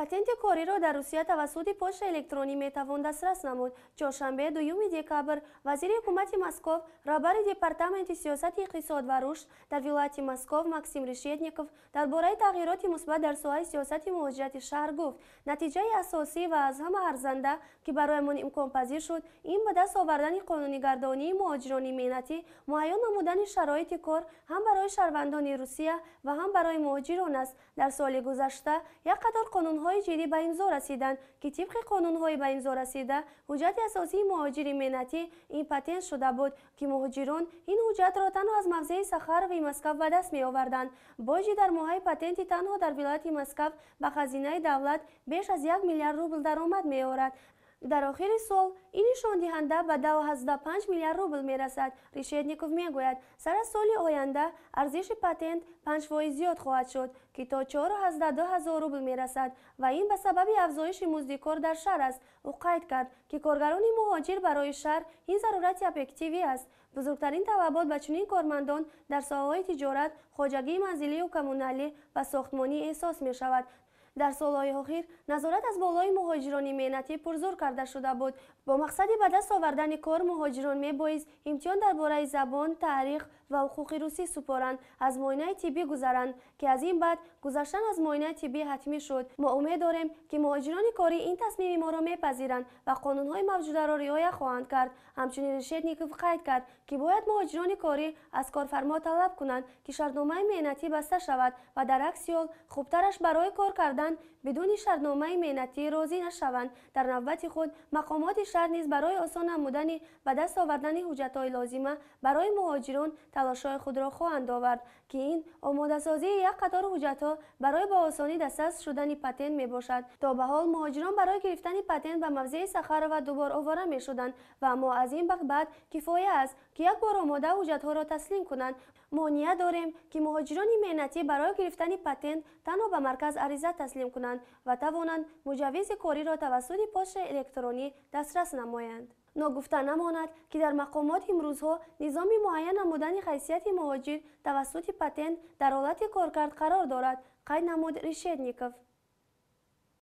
Патенти кориро дар Русия тавассути почта электронӣ метавон дастрас намуд. Чоршанбе, 2 декабр, вазири ҳукумати Москов, раҳбари департаменти сиёсати иқтисод ва рушд дар вилояти Москов Максим Решетников дар бораи тағйироти мусбат дар соҳаи сиёсати муҳоҷирати шаҳр гуфт. Натиҷаи асосӣ ва аз ҳама арзанда, ки бароямон имконпазир шуд, ин ба даст овардани қонунигардонии муҳоҷирони меҳнатӣ, муайян намудани шароити кор ҳам барои шаҳрвандони Русия ва ҳам барои муҳоҷирон аст. Дар соли гузашта як қатор қонунҳои ҷиддӣ ба имзо расиданд, ки тибқи қонунҳои ба имзо расида ҳуҷҷати асосии муҳоҷири меҳнатӣ ин патент шуда буд, ки муҳоҷирон ин ҳуҷҷатро танҳо аз мавзеи Сахарови Москав ба даст меоварданд. Боҷи дармоҳаи патенти танҳо дар вилояти Москав ба хазинаи давлат беш аз 1 миллиард рубл даромад меорад. Дар охири сол ин нишондиҳанда ба 2,5 миллиард рубл мерасад. Решетников мегӯяд, сар аз соли оянда арзиши патент 5% зиёд хоҳад шуд, ки то 4,2 ҳазор рубл мерасад ва ин ба сабаби афзоиши музди кор дар шаҳр аст. Ӯ қайд кард, ки коргарони муҳоҷир барои шаҳр ин зарурати объективӣ аст. Бузургтарин талабот ба чунин кормандон дар соҳаҳои тиҷорат, хоҷагии манзилию коммуналӣ ва сохтмонӣ эҳсос мешавад. Дар солҳои охир назорат аз болои муҳоҷирони меҳнатӣ пурзур карда шуда буд. Бо мақсади ба даст овардани кор муҳоҷирон мебоист имтиҳон дар бораи забон, таърих ва ҳуқуқи русӣ супоранд, аз муоинаи тиббӣ гузаранд, ки аз ин баъд гузаштан аз муоинаи тиббӣ ҳатмӣ шуд. Мо умед дорем, ки муҳоҷирони корӣ ин тасмими моро мепазиранд ва қонунҳои мавҷударо риоя хоҳанд кард. Ҳамчунин Решетников қайд кард, ки бояд муҳоҷирони корӣ аз корфармо талаб кунанд, ки шартномаи меҳнатӣ баста шавад ва дар акси ҳол хубтараш барои кор кардан бидуни шартномаи меҳнатӣ розӣ нашаванд. Дар навбати худ мақомоти шаҳр низ барои осон намудани ба даст овардани ҳуҷҷатҳои лозима барои муҳоҷирон талошҳои худро хоҳанд овард, ки ин омодасозии як қатор ҳуҷҷатҳо барои ба осонӣ дастрас шудани патент мебошад. То ба ҳол муҳоҷирон барои гирифтани патент ба мавзеи Сахарова дубор овора мешуданд ва аммо аз ин баъд кифоя аст, ки як бор омода ҳуҷҷатҳоро таслим кунанд. Мо ният дорем, ки муҳоҷирони меҳнатӣ барои гирифтани патент танҳо ба марказ ариза таслим кунанд ва тавонанд муҷаввизи кориро тавассути почтаи электронӣ дастрас намоянд. Ногуфта намонад, ки дар мақомот имрӯзҳо низоми муайян намудани ҳайсияти муҳоҷир тавассути патент дар ҳолати коркард қарор дорад, қайд намуд Решетников.